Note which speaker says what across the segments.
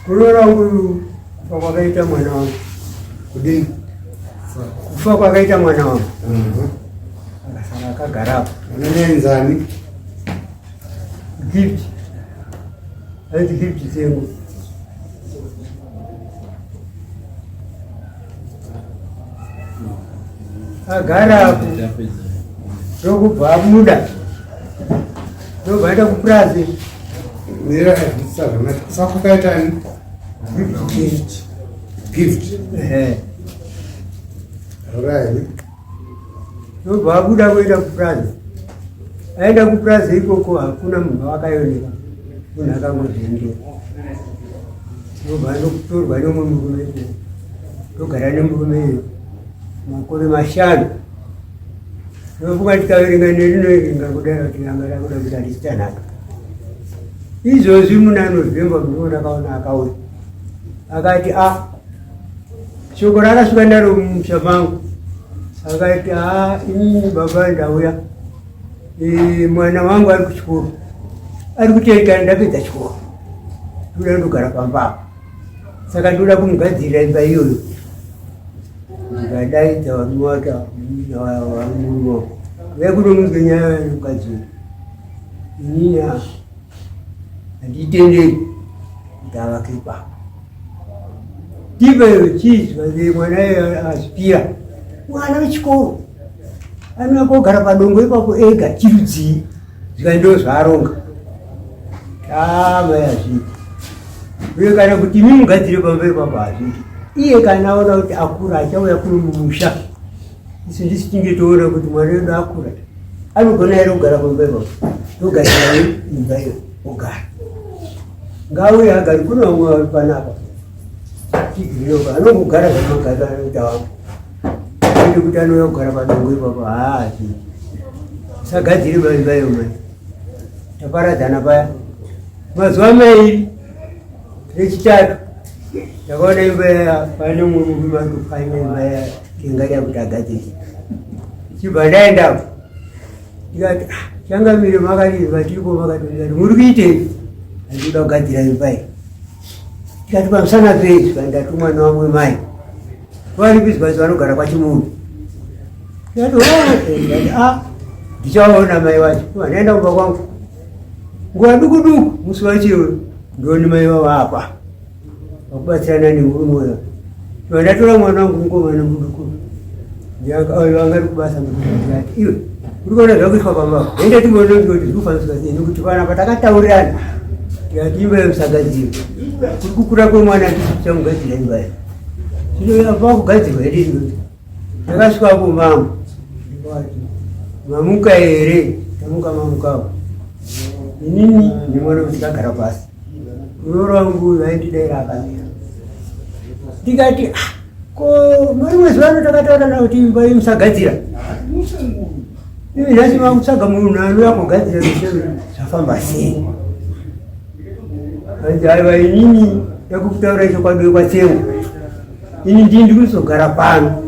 Speaker 1: Kuroora wangu kufa kwakaita mwana wangu.
Speaker 2: Kudini?
Speaker 1: Kufa kwakaita mwana wangu. Akasara akagara apo.
Speaker 2: Unonenzani?
Speaker 1: Gift. Ainzi gift sengu. Agara apo. Ndokubva abuda. Ndobva aenda kupurazi.
Speaker 2: Mira kufa kwakaita ani?
Speaker 1: Gift.
Speaker 2: Gift.
Speaker 1: Ehe.
Speaker 2: Alright.
Speaker 1: Ndobva abuda kuenda kupurazi. Aenda kupurazi ikoko hakuna munhu wakaioneka. Munhu akangozviendera. Ndobva andokutorwa nemumwe murume ikoko. Ndogara nemurume iyoyo makore mashanu. Ndofunga tikaverenga nerino iri ngakudaro kuti ranga rakuda kuita richitanhatu. Izvozvi muna November murume ndakaona akauya. Akati a shoko rakasvika naro mumusha mangu. Akati a inini baba ndauya. E, mwana wangu ari kuchikoro. Ari kutoita ndapedza chikoro. Ndoda ndogara pamba apa. Saka ndoda kumugadzirira imba iyoyo. Ndikadaidza varume vake vamurume wako. Vekunomunzwe nyaya yemukadzi uyu. Inini handitenderi kuti avake ipapo. Ndipe chii zvikanzi mwana iye azvipira. Mwana wechikoro anouya kogara padongo ipapo ega chirudzii zvikanzi ndo zvaaronga. Tama yazviiti. Uye kana kuti imi mugadzire pamba ipapo hazviiti. Iye kana aona kuti akura achauya kuno mumusha. Isu ndisu tinge toona kuti mwana wedu akura. Anogona here kugara pamba ipapo? Togadzira imba iyo ogara. Ngauye agare kuno vamwe vari panapa. Tigiriyoka anongogara zvamagara anoita wangu. Kwete kuti anouya kugara padongo ipapo haazviiti. Usagadzire imba iyo mani. Taparadzana paya. Mazuva mairi rechitatu ndakaona imba yaya pane mumwe murume atopfanya imba yaya ingada kuti agadzire. Chibva ndaendapo ndikati ah, changamire makadii vatiripo makati ndikati muri kuitei? Andikuda kugadzira imba iyi. Ndikati pamusana pei? Zvikanzi ndatumwa nevamwe mai varipi zvikanzi vanogara kwaChimunhu. Ndikati oh, ndikati ah, ndichaona mai vacho. Ndaenda kumba kwangu nguva duku duku musi wacho iyoyo ndioni mai vavo apa vakubatsirana nemurume uyo. Ndatora mwana wangu mukomana muduku anga ari kubasa ndikati iwe uri kuona zvakuitwa pamba enda timboona kuti zviri kufambiswa sei nekuti panapa takataurirana tikati imba yemusagadzirwa kuri kukura kwemwana ndichamugadzira imba iyo zvino apa kugadzirwa here iyoyo ndakasvika kumambo ndikati mamuka here tamuka mamukawo inini nemwana kuti tagara pasi muroora wangu uyu aindidaira akamira ndikati ah, ko marimwe zuva ano takataura kuti imba iyi musagadzira imi nhasi makutsvaga munhu anouya kugadzira zvafamba sei anzi aiwa inini ndakukutaura chokwadi wekwaTsengo ini ndii ndikuzogara pano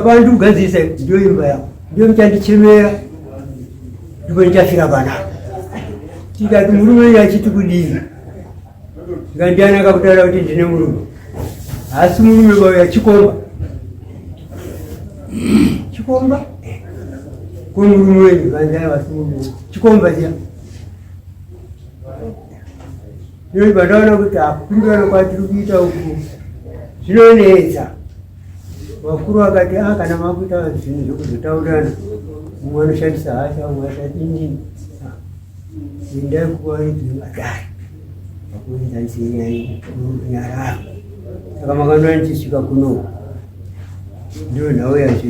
Speaker 1: pandikugadzirisa ndiyo imba yako ndiyo muchandichemera ndipo ndichafira panapa tikati murume uyu achiti kudii ndiani akakutaura kuti ndine murume haasi murume bauya chikomba chikomba ko murume wenyu vanzi aiwa asi murume chikomba chiya Ndinobva ndaona kuti hakupindurana kwatiri kuita uku zvinonetsa. Vakuru vakati ah, kana makuita zvinhu zvekuzotaurirana, mumwe anoshandisa hasha, mumwe asati inini. Endai kuvaridzi vematare vakuenzanisei nyaya runyararo. Saka makanona ndichisvika kuno ndiyo nhau yacho.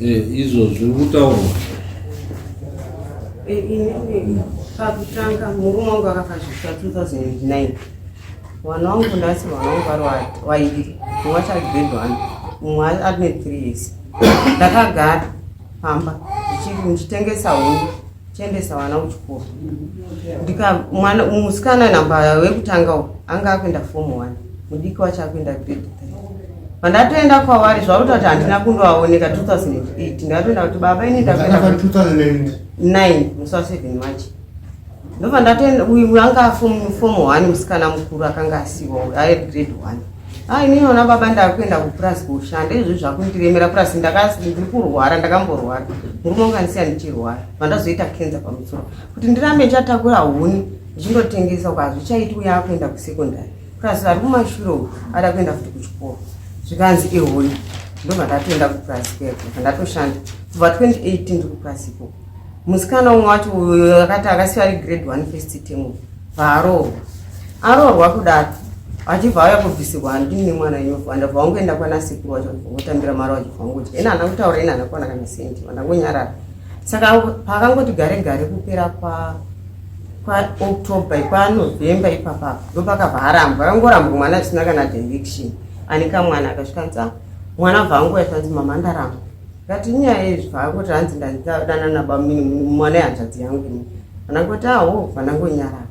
Speaker 3: Eh, izvo zviri kutaurwa
Speaker 4: Inini pakutanga murume wangu akafa zvisvika 2009 mwana wangu ndasi mwana wangu vari wairi mumwe wacho ari grade one mumwe ari ne3 years ndakagara pamba ndichitengesa huni chiendesa vana kuchikoro ndika mwana musikana namba wekutanga anga akuenda form one mudiki wacho akuenda grade 3 pandatoenda kwavari zvakuita kuti handina kundovaoneka 2008 ndakatoenda kuti baba ini ndakuenda 9 musi wa 7 march. Ndobva ndatoenda, uyu anga form 1 musikana mukuru akanga asiwa ari grade 1. Ah, inini ona baba ndakuenda kupurazi kushanda, izvozvi zvakundiremera purazi, ndiri kurwara, ndakamborwara, murume wangu andisiya ndichirwara, vandazoita kenza pamusoro kuti ndirambe ndichatakura huni ndichindotengesa uko hazvichaiti. Uya akuenda kusekondari, purazi ari kumashure uku, ada kuenda futi kuchikoro. Zvikanzi ehoi, ndobva ndatoenda kupurazi kweko, ndatoshanda kubva 2018 ndiri kupurazi ikoko. Musikana umwe wacho uyo akati akasiya ari grade 1 first term, bva aroorwa kudaro, achibva auya kubvisirwa handini nemwana inyobva, ndabva wangoenda kwana sekuru wacho, votambira mari, vachibva vangodya. Ina hana kutaura, ina hana kuwana kana sendi, vandangonyarara. Saka paakangoti gare gare kupera kwaOctober, kwaNovember ipapapa, ndopakabva arambwa. Akangorambwa mwana zvisina kana direction. Ane kamwana akasvika nzi, "Ah, mwana bva anguva zvanzi mama ndarambwa." Ngati nyaya izvi bvaangoti hanzi ndadana nabamini mwana yehanzvadzi yangu ini. Vanangoti aho, vanangonyarara.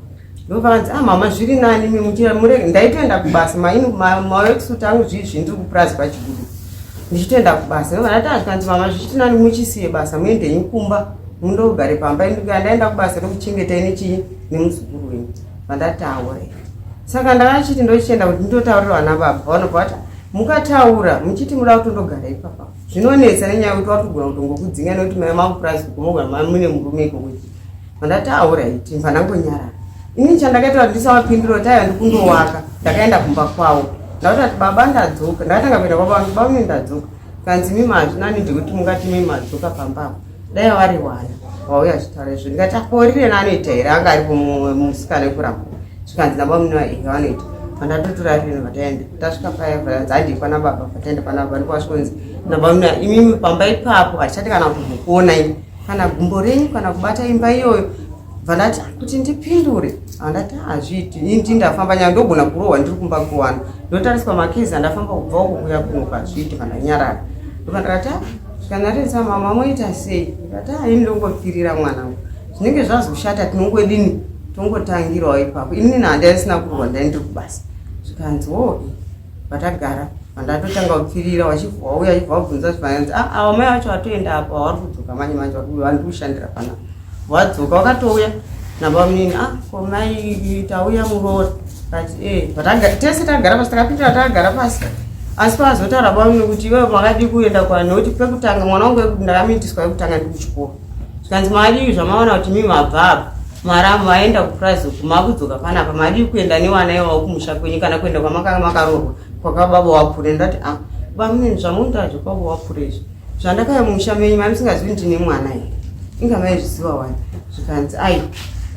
Speaker 4: Ndopakanzi, "Ah, mama, zviri nani imi murege." Ndaitoenda kubasa maini maworksuit angu zvii ndiri kupurazi paChigudu ndichitoenda kubasa. Ndobva ndati, zvikanzi, "Mama, zvichiti nani muchisiye basa, muendenyu kumba, mundogare pamba. Ndaenda kubasa ndokuchengetai nechii nemuzukuru wenyu." Vandati aore. Saka ndakachiti ndochienda kuti ndinotaurira vana baba, vanobva vati mukataura muchiti muda kutondogara ipapa zvinonetsa, nenyaya yekuti watogona kutongokudzinga nekuti mai makupurazi kumogara mune murume ikoko. Vandati auraiti, mvanangonyarara. Inini chandakaita kuti ndisavapindura kuti aiwa ndikundowaka, ndakaenda kumba kwavo, ndakutati, "Baba, ndadzoka." Ndakatanga kuenda kwababa, "Baba, mune ndadzoka." Kanzi, "Mimi hazvinani ndekuti mungati mimi madzoka pambapo, dai vari wana wauya achitaura izvo." Ndikati, "Akorire naanoita here? Anga aripo musikana wekuramba." Zvikanzi nababa mune ehe vanoita. Vandatotora rino, vataenda, tasvika paya, dzandii kwana baba. Vataenda pana baba, ndopasvikonzi nababa mune, "Imimi pamba ipapo hatichati kana kumbokuonai, kana gumbo renyu, kana kubata imba iyoyo." Bva ndati kuti ndipindure, handati hazviiti, ini ndafamba nyaya, ndogona kurohwa ndiri kumba kuwana, ndotariswa makezi andafamba kubva uko kuya kunoku, hazviiti. Vandanyarara. Ndobva ndakati, zvikanarisa, "Mama, moita sei?" Ndikati, "Ini ndongopfirira mwanangu, zvinenge zvazoshata tinongodini, tongotangirawo ipapo." Inini handaisina kurwa, ndai ndiri kubasa. Zvikanzi o, vatagara, vandatotanga kupfirira, wachibva wauya, achibva wabvunza, zvikanzi ava mai vacho vatoenda apo, havari kudzoka manje manje, vandiri kushandira panapa. Vadzoka, vakatouya nabamunini. "Ah, ko mai, tauya muroora." Kati e tese tagara pasi, takapindura, takagara pasi. Asi pazotaura bamunini kuti, "Iwe makadii kuenda kwa?" Nekuti pekutanga mwana wangu ndakamitiswa yekutanga ndiri kuchikoro. Zvikanzi, "Madii zvamaona kuti mi mabva apa, mara maenda kupurazi uku, makudzoka panapa, madii kuenda nevana ivavo kumusha kwenyu, kana kuenda kwamakanga makaroorwa kwakababa wapure?" Ndati, "Ah, bamunini, zvamunotaura zvekwabo wapure izvi, zvandakauya mumusha menyu maimusingazivi ndine mwana here? Inga maizviziva wani." Zvikanzi, "Ai,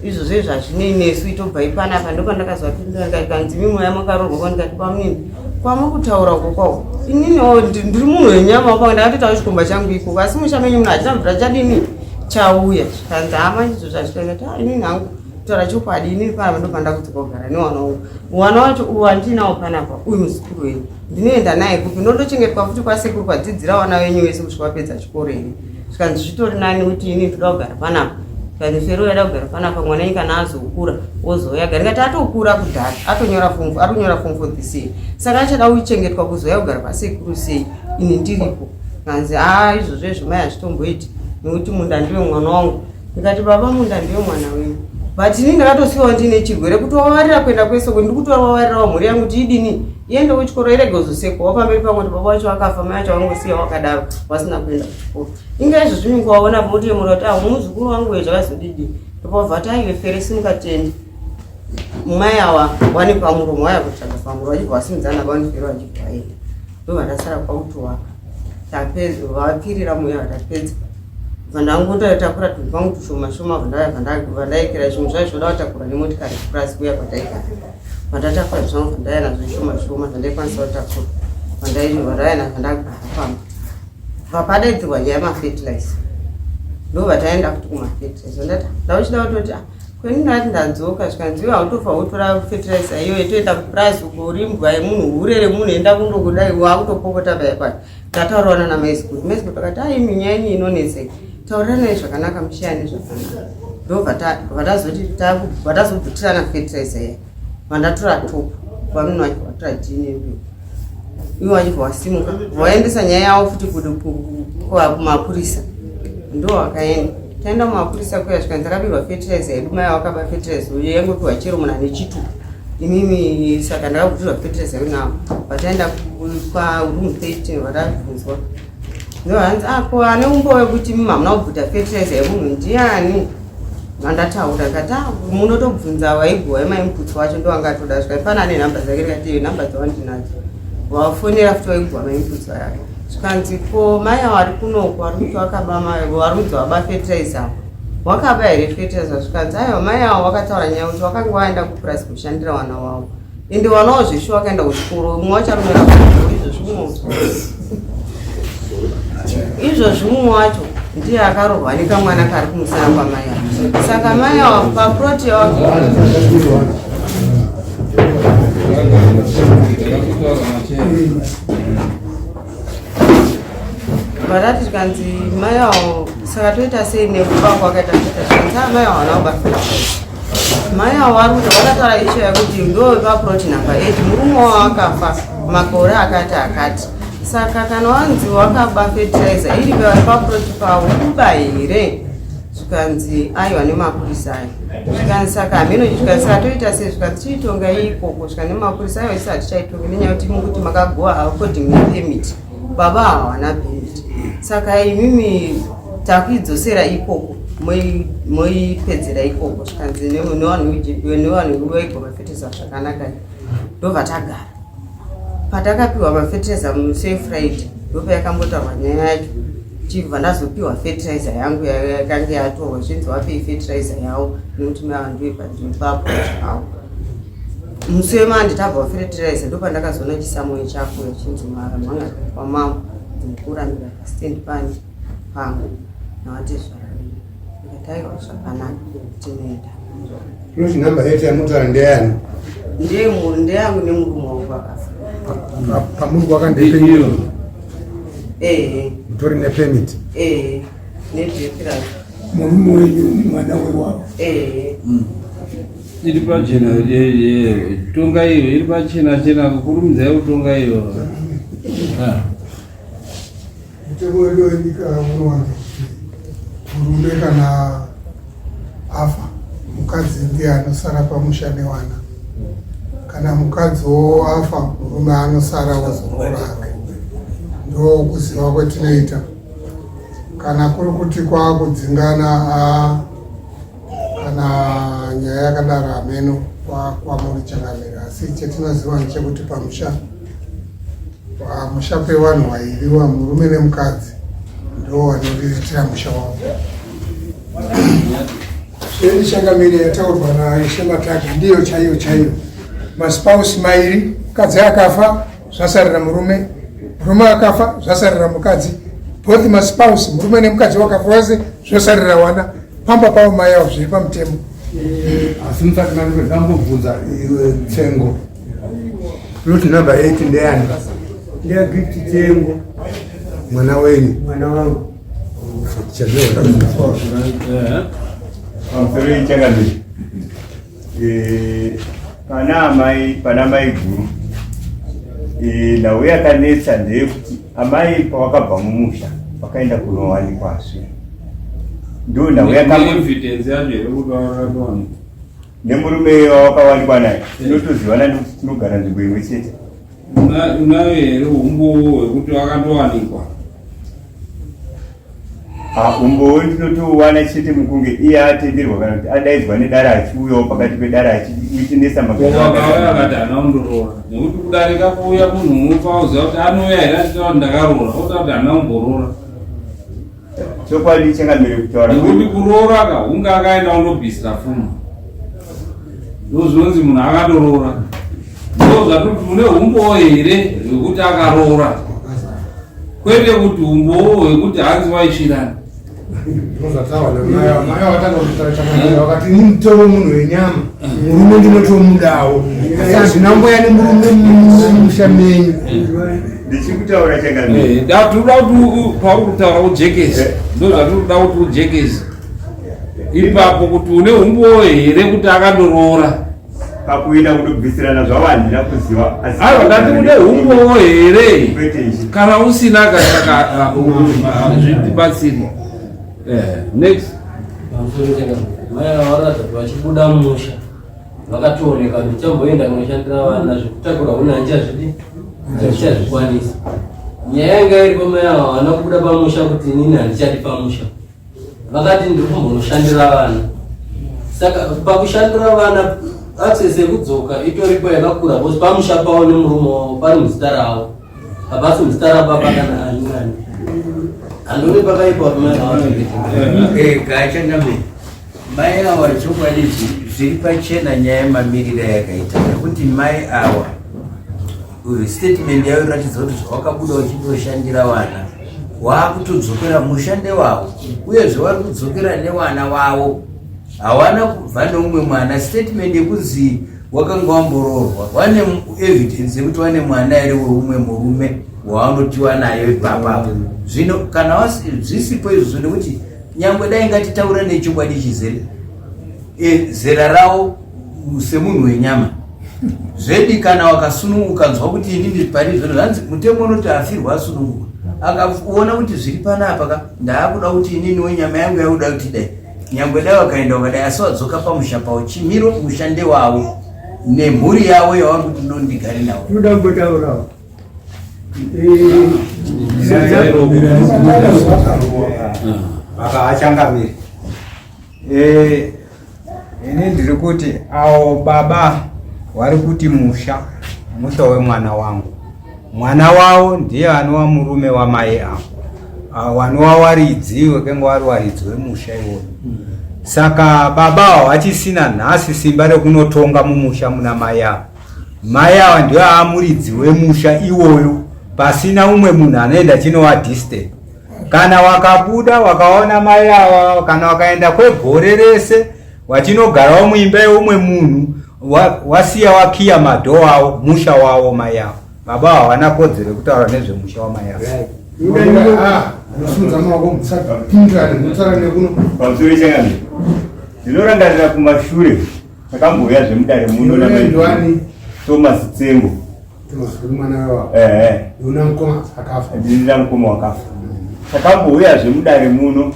Speaker 4: izvozvo izvo hazvinei nesu, itobva ipanapa." Ndopandakazvakanzi, "Mimweya makaroorwa kwa." Ndikati, "Bamunini, kwamukutaura uko kwako, ininiwo ndiri munhu wenyama, pa ndakatoitawo chikomba changu ikoko, asi musha menyu muno hachina mvura chadini chauya." Zvikanzi, "Hama, izvo zvazvitangati inini hangu kutaura chokwadi, inini panapa ndobva ndakudzoka kugara newana wangu. Wana wacho uyu wandinawo panapa, uyu muzukuru wenyu, ndinoenda naye kupi? Ndondochengetwa futi kwasekuru kwadzidzira vana venyu vese kusvika vapedza chikoro here?" Zvikanzi, "Zvitori nani kuti ini ndoda kugara panapa." Zvikanzi, "Fero yada kugara panapa, mwana wenyu kana azokura ozouya gara." Ndikati, "Atokura kudhara, atonyora form, ari kunyora form 4 this year, saka achada kuchengetwa kuzouya kugara pasekuru sei ini ndiripo?" Kanzi, "A, izvozvo izvo mai hazvitomboiti, nekuti munda ndiwe mwana wangu." Ndikati, "Baba, munda ndiwe mwana wenyu, but ini ndakatosiyiwa ndine chirwere, kuti wavarira kuenda kwesoko, ndiri kutovavarirawo mhuri yangu kuti idini, iende kuchikoro, irege kuzosekwawo pamberi pamwe kuti baba vacho vakafa, mai vacho vangosiya wakadaro vasina kuenda kuchikoro. Inga izvozvi mingowaona motoyemura kuti ah, muzukuru wangu uyo zvakazodidi." Ndopabva ti, "Aiwe fere, simukatendi mai ava wane pamuromo, waya kutsvaga pamuromo." Vachibva vasimudzana vanifero, vachibva vaenda. Ndobva ndasara kwakutovaka, tapedza, vapfirira muya, vatapedza, bva ndangotakura tunhu twangu tushoma shoma, vandaikira zvimwe zvacho zvoda kutakura nemotikari kupurasi kuya kwataigara. Vandatakura zvangu, vandaiya nazvo shoma shoma zvandaikwanisa kutakura, vandaiya nazvo, ndagara pamba. Vapadaidzirwa nyaya yemafertilizer, ndo vataenda kuti kumafertilizer. Ndati ndauchida kutoti, "Ah, kweni ndati ndadzoka." Zvikanzi, "Iwe hautofa wotora fertilizer iyoyo, toenda kupurazi uko, uri mbwa yemunhu, hure remunhu, enda kundokudai wakutopopota paya paya." Ndataurawana namaisikuti, maisikuti akati, "Ai, minyaya yenyu inonetsei, tauriranai zvakanaka, mushiyane zvakanaka." Ndo vatazoti vatazobvutirana fertilizer iya, vandatora top, vamwe vacho vatora dnb, ivo vachibva vasimuka vaendesa nyaya yavo futi kumapurisa. Ndo vakaenda. Taenda mumapurisa kuya zvikanzi takabirwa fertilizer yedu, mai wakaba fertilizer uye yangopiwa chero munhu ane chitupa imimi, saka ndakabvutirwa fertilizer yedu navo. Pataenda kwaroom 13 vatabvunzwa, ndohanzi ako ane umbo wekuti mimi hamuna kubvuta fertilizer yemunhu ndiani? Mandataura ndikati, "Ah, munotobvunza waigwa wemainputs wacho ndowangatoda." Zvikai pana ane nhamba dzake, ndikati nhamba dzawandinadzo, wafonera futi waigwa mainputs aya. Zvikanzi ko mai avo ari kunoku vari kuti wakaba, vari kunzi waba fertilizer, wakaba here fertilizer? Zvikanzi aiwa, mai avo vakataura nyaya kuti wakanga waenda kupurasi kushandira vana wavo, ende vana wavo zveshe wakaenda kuchikoro, mumwe wacho arumera izvozvi, mumwe wacho ndiye akarohwa nekamwana kari kumusana kwamai avo. Saka mai avo paplot yavo varati, zvikanzi mai avo saka toita sei nekuba kwakaita kuita? Zvikanzi a mai avo havana kuba, mai avo vari kuti vakataura issue yekuti ndo paplot number 8 murume wavo akafa makore akati akati, saka kana wanzi wakaba fertilizer iri paplot pavo kuba here? Zvikanzi aiwa, nemapurisa ayo. Zvikanzi saka hameno. Zvikanzi saka toita sei? Zvikanzi chiitonga ikoko. Svika nemapurisa aiwa, isi hatichaitongi nenyaya yekuti mukuti makagowa according nepermit, baba hawana permit, saka imimi takuidzosera ikoko moipedzera ikoko. Zvikanzi nevanhu vaigwa mafertilizer zvakanaka, ndobva tagara. Patakapiwa mafertilizer musi weFriday, ndopayakambotaurwa nyaya yacho, chibva ndazopiwa fertilizer yangu yakange yatorwa. Zvinzi wapei fertilizer yavo nekuti mava ndoipapo avo. Musi weMonday tabva fertilizer, ndopandakazoona chisummons chako chinzi manga kwamambo ndikuramira pastand pani pangu navatezvara. Ndikati aiwa, zvakanaka, tinoenda.
Speaker 2: Plot number 8 yamutaura ndeyani?
Speaker 4: Ndeyangu nemurume wangu akafa.
Speaker 5: Pamuri kwakandepe?
Speaker 4: Ehe.
Speaker 5: Mutori nepermit?
Speaker 4: Ehe, nedhekirasi.
Speaker 5: Murume wenyu mwana wewavo?
Speaker 4: Ehe.
Speaker 3: Iri pachena, tonga iyo iri pachena chena, kurumidzai kutonga iyo. Ah.
Speaker 5: Mutemo wedu wenyika unowanza kuti murume kana afa, mukadzi ndiye anosara pamusha newana. Kana mukadziwo afa, murume anosara wozoroora hake. Ndo kuziva kwetinoita. Kana kuri kuti kwakudzingana, a kana nyaya yakadaro, hameno kwamuri changamira, asi chetinoziva ndechekuti pamusha pevanhu vairiwa, murume nemukadzi ndo vanoriritira musha wavo. Changamire, yataurwa naIshe Mataga ndiyo chaiyo chaiyo. Maspouse mairi, mukadzi akafa, zvasarira murume, murume akafa, zvasarira mukadzi. Both maspouse, murume nemukadzi wakafa wese, zvosarira wana pamba pavo mai avo, zviri pamutemo.
Speaker 2: Asi musati mandiko, ndambobvunza iwe Tsengo, plot number 8 ndeyani?
Speaker 1: NdeyaGift Tsengo.
Speaker 2: Mwana wenyu?
Speaker 1: Mwana wangu.
Speaker 6: Pamusoro ichangamire, pana amai, pana mai guru, nhau yakanetsa ndeyekuti amai pavakabva mumusha vakaenda kunowanikwazve, ndo nhau yakambo
Speaker 3: Evidence yacho here kuti vakatowanikwa?
Speaker 6: Nemurume wawakawanikwa naye tinotozivana nekuti tinogara nzvimbo imwe chete.
Speaker 3: Unayo here umbowo hwekuti vakandowanikwa?
Speaker 6: Ah, umbowo ndinotowana chete mukunge iye atenderwa kana kuti adaidzwa nedare, achiuyawo pakati pedare achiwitnessa.
Speaker 3: Wakauya akati haana kundoroora, nekuti kudarika kuuya munhu mupa uziva kuti anouya here achitaura kuti ndakaroora, otaura kuti haana kumboroora.
Speaker 6: Chokwadi changamire, kutaura
Speaker 3: Nekuti kuroora ka hunge akaenda kundobvisira pfuma, ndo zvinonzi munhu akatoroora. Ndo zvatoti une umbowo here hwekuti akaroora, kwete kuti umbowo hwekuti hanzi waisvirana.
Speaker 2: Ndozvataura namai, mai vakatanga kutaura chakanaka, vakati ini mutoro munhu wenyama, murume ndinotomudawo, asi hazvina mboya nemurume mumusha menyu.
Speaker 6: Ndichikutaura changamire.
Speaker 3: Tinoda kuti pauri kutaura ujekese, ndo zvatinoda kuti ujekese ipapo, kuti une umbowo here kuti akandoroora.
Speaker 6: Pakuenda kundobvisirana zvavo handina kuziva, asi
Speaker 3: Aiwa, ndati une umbowo here?
Speaker 6: Kwete ichi.
Speaker 3: Kana usina kasaka zvitibatsiri. Next.
Speaker 7: Pamusoro changamire, mai ava varatidza kuti vachibuda mumusha vakatooneka kuti ndichamboenda kunoshandira vana zvekutakura huni handichazvidi handichazvikwanisa. Nyaya yanga iripo mai ava havana kubuda pamusha kuti inini handichadi pamusha, vakati ndiri kumbonoshandira vana. Saka pakushandira vana access yekudzoka itoripo yakakura because pamusha pavo nemurume wavo pari muzita ravo. Hapasi muzita rababa kana ani nani. Handoni pakaipa kuti mai ava.
Speaker 8: Eh, gaachangamire mai awa chokwadi zviri pachena nyaya yemamiriro yakaita nekuti mai awa statement yayo iratidza kuti zvawakabuda uchindoshandira vana waakutodzokera musha ndewavo uyezve vari kudzokera newana wavo hawana kubva neumwe mwana statement yekunzi wakanga wamboroorwa wane evidence yekuti wane mwana here weumwe murume wawanotiwa nayo ipapa zvino kana zvisipo izvozvo nekuti nyangwe dai ngatitaura nechokwadi chizere e, zera rawo semunhu wenyama zvedi kana wakasununguka ukanzwa kuti inini pari zvino zvanzi mutemo unoti afirwa asununguka akaona kuti zviri panapa ka ndaakuda kuti inini wenyama yangu yakuda kuti dai nyangwe dai wakaenda wakadai asi wadzoka pamusha pawo chimiro musha ndewavo nemhuri yavo yavari kuti ndondigare navo
Speaker 1: Tinoda kumbotaurawo.
Speaker 9: Baba achangamire. Eh, ini ndiri kuti awo baba wari kuti musha musha wemwana wangu. Mwana wavo ndiye anova murume wamai avo. Wanova waridzi wekenge wari waridzi wemusha iwoyo. Saka baba avo hachisina nhasi simba rekunotonga mumusha muna mai avo. Mai ava ndiyo aamuridzi wemusha iwoyo pasina umwe munhu anoenda chinova disturb. Kana wakabuda wakaona mai ava kana wakaenda kwegore rese wachinogarawo muimba yeumwe munhu wasiya wakiya madhoo awo musha wavo mai avo. Baba hawana kodzero yekutaura nezvemusha wamai avo.
Speaker 2: Munosimudza maoko musapindurane munotaura nekuno.
Speaker 6: Pamusoro changamire. Ndinorangarira kumashure takambouya zvemudare muno
Speaker 2: namai
Speaker 6: Thomas Tsengo.
Speaker 2: Ehe.
Speaker 6: Ndina mukoma wakafa. Takambouya zvemudare muno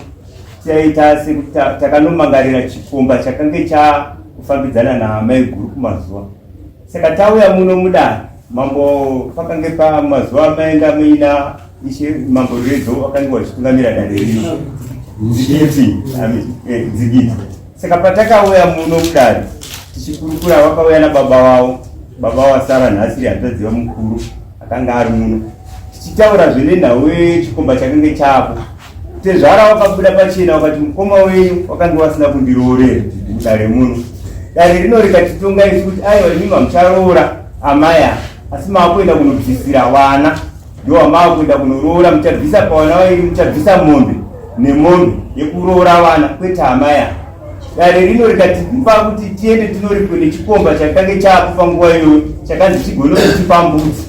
Speaker 6: taita sekuti takanomangarira chikomba chakange chakufambidzana naamaiguru kumazuva. Saka tauya muno mudare mambo pakange pamazuva amaenda muina ishe mambo Redzo vakange vachitungamira dare rino. Dzikiti, eh, dzikiti. Saka patakauya muno mudare tichikurukura vakauya nababa vavo, baba vasara nhasi hanzvadzi yamukuru akanga ari muno tichitaura zvenenhau yechikomba chakange chaapo. Tezvara wakabuda pachena wakati mukoma wenyu wakange wasina kundiroorera mudare muno. Dare rino rikatitonga isu kuti aiwa imi mamucharoora amai ava asi maakuenda kunobvisira vana ndo wamaakuenda kunoroora muchabvisa pavana vairi muchabvisa mombe nemombe yekuroora vana kwete amai ava. Dare rino rikatipa kuti tiende tinoripwe nechikomba chakange chaapo panguva iyoyo chakanzi chigone kutipa mbudzi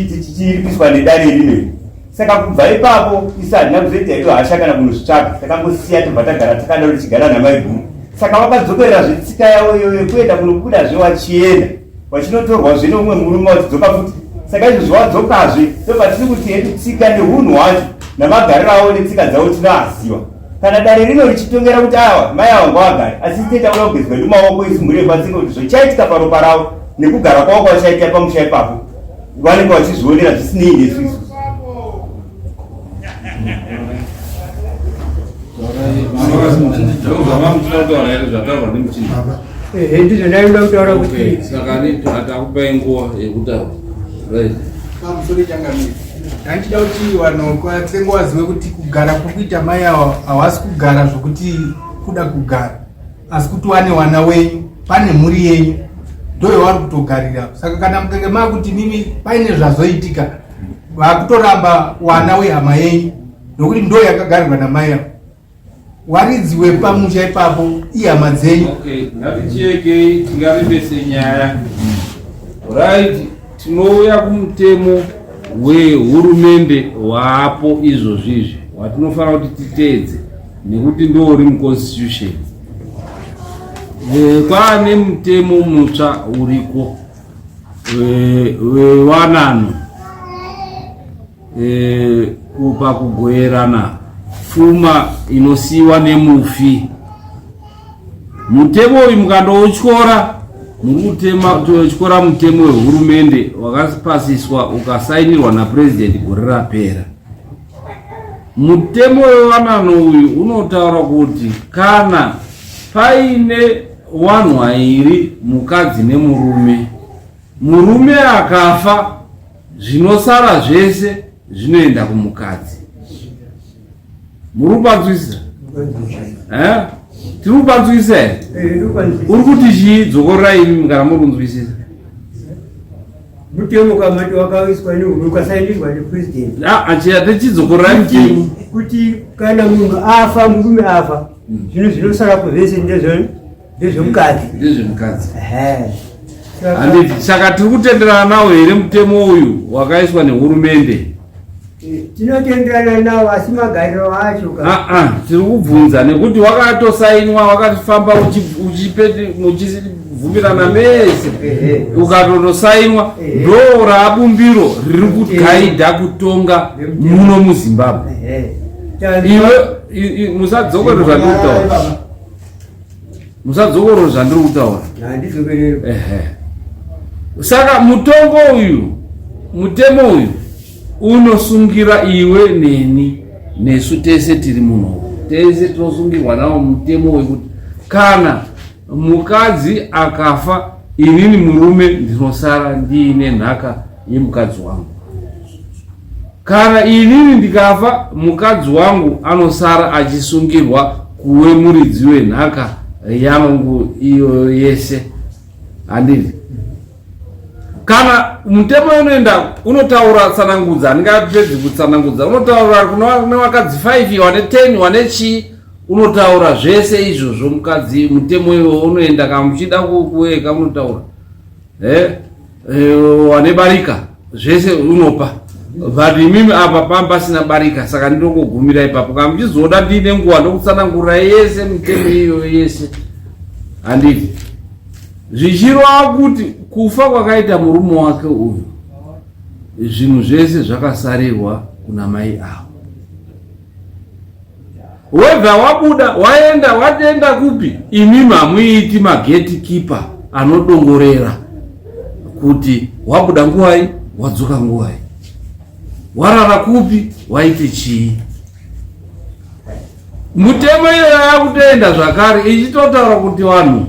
Speaker 6: tichiripiswa nedare rino iri saka kubva ipapo isu hatina kuzoita hedu hasha kana kunozvitsvaga takangosiya tobva tagara takadaro tichigara namaiguru saka vakadzokerera zvetsika yavo iyoyo yekuenda kunobudazve wachienda wachinotorwazve neumwe murume wachidzoka futi saka izvozvo wadzokazve ndopatiri kuti hedu tsika neunhu hwacho namagariro avo netsika dzavo tinoaziva kana dare rino richitongera kuti awa mai awa ngawagare asi tite takuda kugezwa hedu maoko isu mhuri yekwatsika kuti zvochaitika paropa ravo nekugara kwavo kwavachaita pamusha ipapo vanenge vachizvionera zvisinei nesu isusu
Speaker 1: Ndizvo ndaida kutaura kuti
Speaker 3: saka takupai nguva yekutaura right
Speaker 2: pamusoro changamire ndandichida kuti vanhu kwatsengo vazive kuti kugara kuri kuita mai awa hawasi kugara zvokuti kuda kugara asi kuti wane wana wenyu pane mhuri yenyu ndoyavari kutogarira saka kana mukange makuti mimi paine zvazoitika vakutoramba wana wehama yenyu nokuti ndo yakagarirwa namai ava waridzi wepamusha ipapo ihama dzenyu
Speaker 3: okay ngatichekei tingarembese nyaya right tinouya kumutemo wehurumende waapo izvozvi izvi watinofanira kuti titeedze nekuti ndo uri muconstitution eh, kwaane mutemo mutsva uriko wewanano eh, kupa kugoerana pfuma inosiyiwa nemufi. Mutemo uyu mukandoutyora muri kutyora mutemo wehurumende wakapasiswa ukasainirwa napurezidendi gore rapera. Mutemo wewanano uyu unotaura kuti kana paine wanhu wairi, mukadzi nemurume, murume akafa, zvinosara zvese zvinoenda kumukadzi. Muri kupanzwisisa? Eh? Tiri kupanzwisisa here?
Speaker 1: Eh,
Speaker 3: Uri kuti chii? Dzokorerai imi kana muri kunzwisisa.
Speaker 1: Mutemo kamati wakaiswa ukasainirwa nepresident.
Speaker 3: Ah, achiya tichidzokorerai mutemo.
Speaker 1: Kuti kana munhu afa, murume afa, zvinhu zvinosara zvese ndezvemukadzi.
Speaker 3: Ndezvemukadzi. Handiti saka tiri kutenderana nawo here mutemo uyu wakaiswa nehurumende?
Speaker 1: Tinotenderana nawo asi magariro acho
Speaker 3: ah, ah, tiri kubvunza nekuti wakatosainwa wakafamba muchibvumirana mese ukatonosainwa ndo raabumbiro riri kugaidha kutonga muno muZimbabwe. Iwe musadzokorere zvandiri kutaura, musadzokorore zvandiri kutaura. Saka mutongo uyu, mutemo uyu unosungira iwe neni nesu tese tiri muno, tese tinosungirwa nawo mutemo wekuti kana mukadzi akafa, inini murume ndinosara ndiine nhaka yemukadzi wangu. Kana inini ndikafa, mukadzi wangu anosara achisungirwa kuwe muridzi wenhaka yangu iyo yese. Handiti kana mutemo unoenda unotaura tsanangudza, handingapedzi kutsanangudza, unotaura kune vakadzi 5 wane 10 wane chii, unotaura zvese izvozvo. Mukadzi mutemo iwo unoenda kana muchida kuweka unotaura eh, eh, wane barika zvese unopa, but imimi apa pamba pasina barika, saka ndinongogumira ipapo. Kana muchizoda ndiine nguva ndokutsanangurira yese mitemo iyoyo yese. Handiti zvichireva kuti kufa kwakaita murume wake uyu, zvinhu zvese zvakasarirwa kuna mai avo. Webva wabuda waenda watenda kupi, imimi hamuiti magatekeeper anodongorera kuti wabuda nguvai, wadzoka nguvai, warara kupi, waite chii. Mutemo iyo yakutoenda zvakare ichitotaura kuti vanhu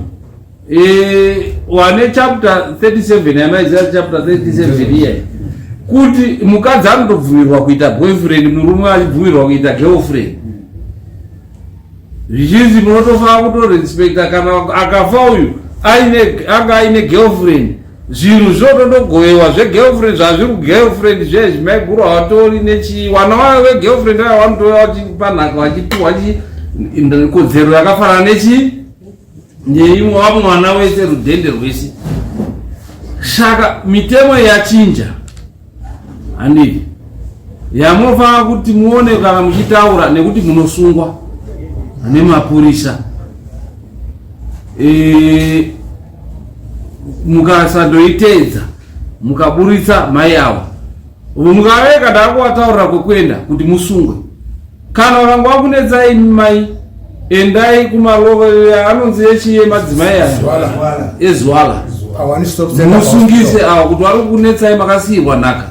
Speaker 3: e, wane chapter 37 yamaiziva, chapter 37 iye kuti mukadzi anotobvumirwa kuita boyfriend, murume achibvumirwa kuita girlfriend, zvichinzi munotofanira kutorespecta kana akafa uyu anga aine girlfriend, zvinhu zvototogovewa zvegirlfriend, zvazviri kugirlfriend zvezvi maiguru hawatori nechii, wana wayo vegirlfriend ayo vanotouya vachipa nhaka vachipiwa kodzero yakafanana nechii neimwe wamwana wese rudhende rwese. Saka mitemo yachinja, handiti yamunofanira kuti muone kana muchitaura nekuti munosungwa nemapurisa e, mukasandoiteedza mukaburitsa mai avo mukaveka ndakuvataurira kwekuenda kuti musungwe. Kana vakanga vakunetsai mai, endai kumalova anonzi echiye madzimai aya ezwala, musungise avo kuti vari kukunetsai makasiirwa nhaka.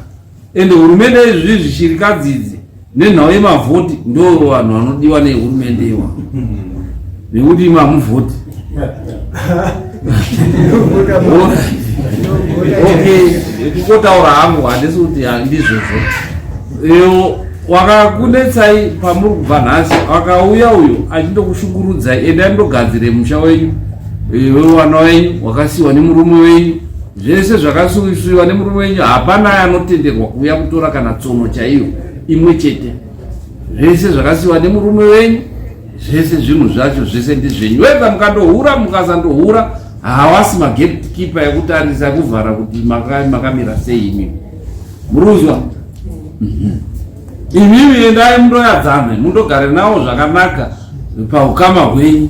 Speaker 3: Ende hurumende izvizvi shirikadzi idzi nenhau yemavhoti ndo vanhu vanodiwa nehurumende iwa, nekuti imi hamuvhoti. Okay, ndikotaura hangu, handisi kuti ndizvozvo. Wakakunetsai pamuri kubva nhasi akauya uyo achindokushungurudzai, endai mundogadzire musha wenyu wewana wenyu wakasiyiwa nemurume wenyu. Zvese zvakasiyiwa nemurume wenyu hapana anotenderwa kuuya kutora kana tsono chaiyo imwe chete. Zvese zvakasiyiwa nemurume wenyu zvese, zvinhu zvacho zvese ndezvenyu. Wega mukandohura mukasandohura, hawasi magatekeeper ekutarisa kuvhara kuti makamira sei imimi. Muruzwa imimi, endai mundoyadzane mundogare nawo zvakanaka paukama hwenyu,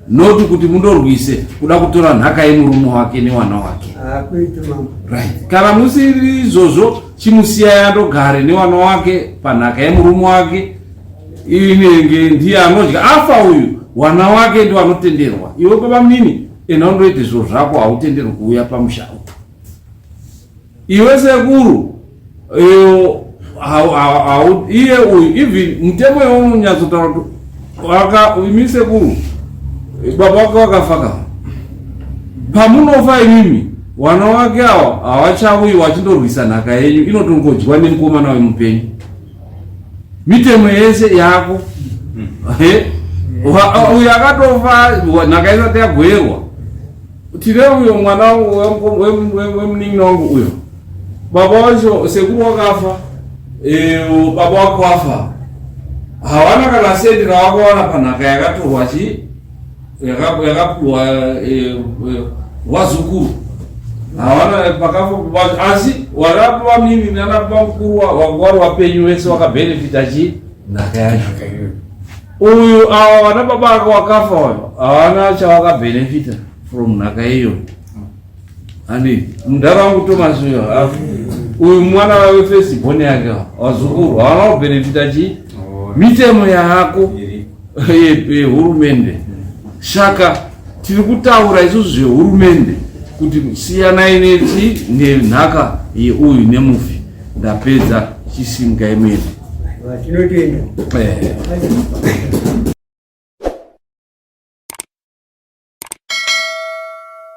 Speaker 3: noti kuti mundorwise kuda kutora nhaka yemurume wake newana wake. Right, kana musiri izvozvo, chimusiyai andogare newana wake panhaka yemurume wake. Inenge ndiye anodya afa uyu, wana wake ndiwo anotenderwa. Iwe baba munini, enda undoite zviro zvako, hautenderwi kuuya pamusha. Iwe sekuru, iye uyu even mutemo yeunonyatsotaura kuti waka imi sekuru baba wake wakafa ka pamunofa imimi wana wake awa hawachauyi wachindorwisa nhaka yenyu inotongodyiwa nemukomana wemupenyu mitemo yese yako uyu akatofa nhaka isati yagoerwa tine uyo mwana wemunin'ina wangu uyo baba wacho sekuru wakafa eh, baba wako wafa hawana kana sendi ravakawana panhaka yakatorwa chi yakapiwa eh, eh, wazukuru hawana pakafa asi wakapiwa mimi nanapiwa mukuru wari wapenyu wese wakabhenefita chi nhaka yacho uyu awa vana baba ake wakafa uyo hawana chawakabhenefita from nhaka iyo Ani mudhara wangu Thomas uyo afu uyu mwana wave first born yake wazukuru hawana kubenefita chi mitemo yako yehurumende saka tiri kutaura isusu zvehurumende kuti siyanai nechi nenhaka yeuyu nemufi ndapedza chisimukai muende
Speaker 1: Tinotenda.
Speaker 3: Eh.